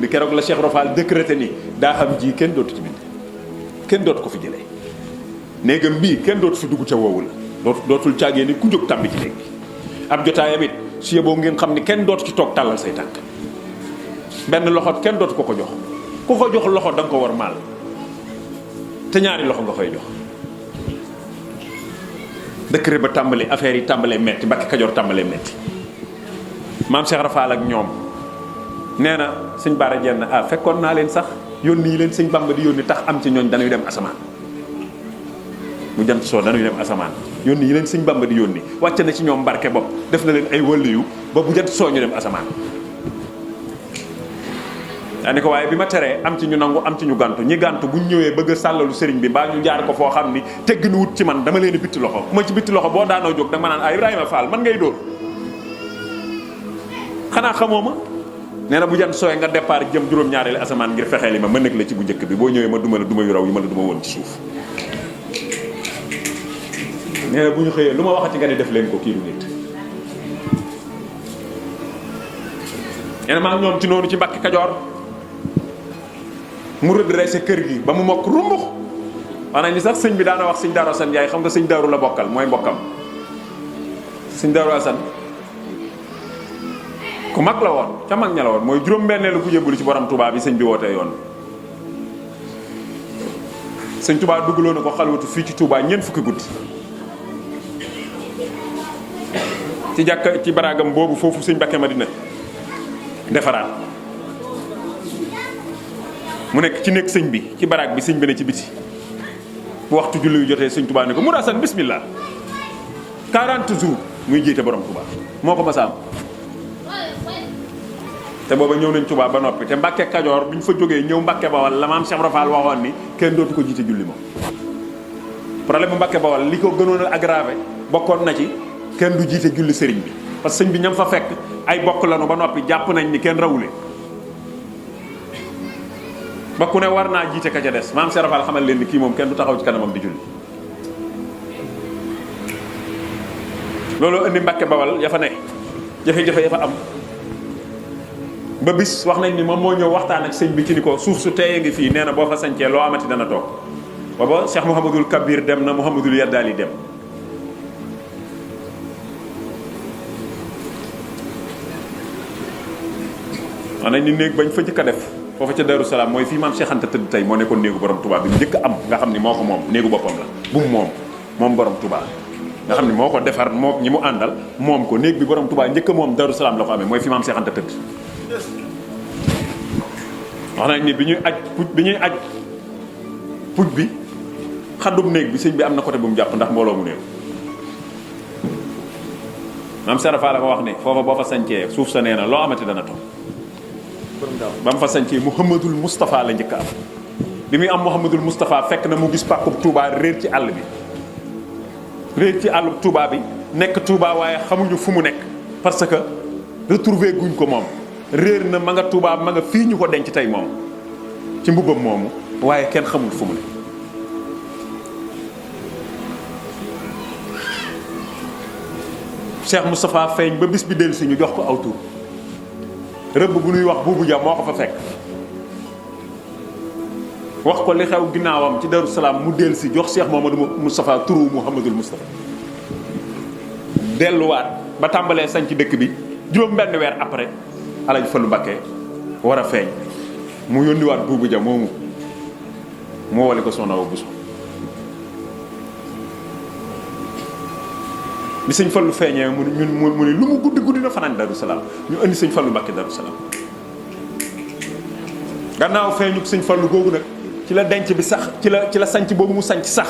bi keroog la Cheikh Rofal décrété ni daa xam ji kenn dootu ci bind kenn dootu ko fi jëlee néegam bii kenn dootu fi dugg ca woowu la dootul caagee ni ku jóg tàmbi ci néeg bi ab jotaayam it su yeboo ngeen xam ni kenn dootu ci toog tàllal say tànk benn loxo kenn dootu ko jox ku ko jox loxo da nga ko war maal te ñaari loxo nga koy jox. décret ba tàmbali affaire yi tàmbalee metti Mbàkke Kajoor tàmbalee metti maam Cheikh Rafal ak ñoom nee na sëñ Bara Jenn fekkoon naa leen sax yónni yi leen sëñ Bamba di yónni tax am ci ñooñ dañuy dem asamaan mu jant soo dañuy dem asamaan yónni yi leen sëñ Bamba di yónni wàcc na ci ñoom barke bopp def na leen ay waliyu ba bu jant soo ñu dem asamaan. daane ko waaye bi ma teree am ci ñu nangu am ci ñu gàntu ñi gàntu buñ ñëwee bëgg a sàllalu sëriñ bi mbaa ñu jaar ko foo xam ni tegg ni wut ci man dama leen bitti loxo ku ma ci bitti loxo boo daanoo jóg danga ma naan Ibrahima Fall man ngay dóor xanaa xamoo ma. nee na bu jant sooy nga départ jëm juróom-ñaareelu asamaan ngir fexee li ma nekk la ci bu njëkk bi boo ñëwee ma duma la duma yu raw yi ma la duma woon ci suuf. nee na bu ñu xëyee lu ma waxati nga ne def leen ko kii du nit. nee na maa ñoom ci noonu ci Mbàkke Kajoor mu redressé kër gi ba mu mokk rumbux wax nañ ni sax sëñ bi daana wax sëñ Daaru Asan Njaay xam nga sëñ Daaru la bokkal mooy mbokkam sëñ Daaru Asan ku mag la woon ca mag ña la woon mooy juróom-benneelu ku jébbalu ci borom Touba bi sëñ bi wootee yoon sëñ Touba duggaloo na ko xalwatu fii ci Touba ñeent fukki guddi ci jàkk ci baraagam boobu foofu sëñ Mbàkke Madina defaraat mu nekk ci nekk sëñ bi ci baraag bi sëñ bi ne ci biti bu waxtu julli yu jotee sëñ Touba ne ko Mourou Assane bismillah 40 jours muy jiite borom Touba moo ko masaam te booba ñëw nañ Touba ba noppi te Mbàkke Kajoor bi ñu fa jógee ñëw Mbàkke Bawal la maam Cheikh Rafal waxoon ni kenn dootu ko jiite julli moom. problème bu Mbàkke Bawal li ko gënoon a aggravé bokkoon na ci kenn du jiite julli sëriñ bi parce que sëñ bi ñam fa fekk ay bokk lanu ba noppi jàpp nañ ni kenn rawule ba ku ne war naa jiite ka ca des maam Cheikh Rafal xamal leen ni kii moom kenn du taxaw ci kanamam di julli. looloo indi Mbàkke Bawal ya fa ne jafe-jafe ya fa am. ba bis wax nañ ni moom moo ñëw waxtaan ak sëñ bi ci ni ko suuf su teeye ngi fii nee na boo fa sañcee loo amati dana toog booba Cheikh Mouhamadul Kabir dem na Mouhamadul Yaddaali dem wax nañ ni néeg bañ fa njëkk a def foofa ca Darou Salaam mooy fii maam Cheikh Anta tëdd tey moo nekkoon néegu borom Touba bi mu njëkk am nga xam ni moo ko moom néegu boppam la bu mu moom borom Touba nga xam ni moo ko defar moo ñi mu àndal moom ko néeg bi borom Touba njëkk moom Darou Salaam la ko amee mooy fi maam Cheikh Anta tëdd wax nañ ni bi ñuy aj puj bi xaddub néeg bi sëñ bi am na côté bu mu jàpp ndax mbooloo mu néew maam Serafa la ko wax ne foofa boo fa sañcee suuf sa nee na loo amati dana toog ba mu fa sañcee Mouhamadul Moustapha la njëkk am bi muy am Mouhamadul Moustapha fekk na mu gis pàkkub Touba réer ci àll bi réer ci àllub Touba bi nekk Touba waaye xamuñu fu mu nekk parce que retrouvé guñ ko moom réer na ma nga Touba ma nga fii ñu ko denc tey moom ci mbubbam moomu waaye kenn xamul fu mu ne Cheikh Moustapha feeñ ba bis bi dellu si ñu jox ko aw tur rëbb bu ñuy wax buubu ja moo ko fa fekk wax ko li xew ginnaawam ci Darou Salaam mu dellu si jox Cheikh Mouhamadou Moustapha turu Mouhamadul Moustapha delluwaat ba tàmbalee sañ ci dëkk bi juróom benn weer après Alaaji Fallu Mbakke war a feeñ mu yónniwaat buubu ja moomu moo wale ko soxna Awa Bousso bi sëñ Fallu feeñee mu ne lu mu guddi na fanaan Darou Salaam ñu indi sëñ Fallu Mbakke Darou Salaam gannaaw feeñu sëñ Fallu googu nag ci la denc bi sax ci la sanc boobu mu sanc sax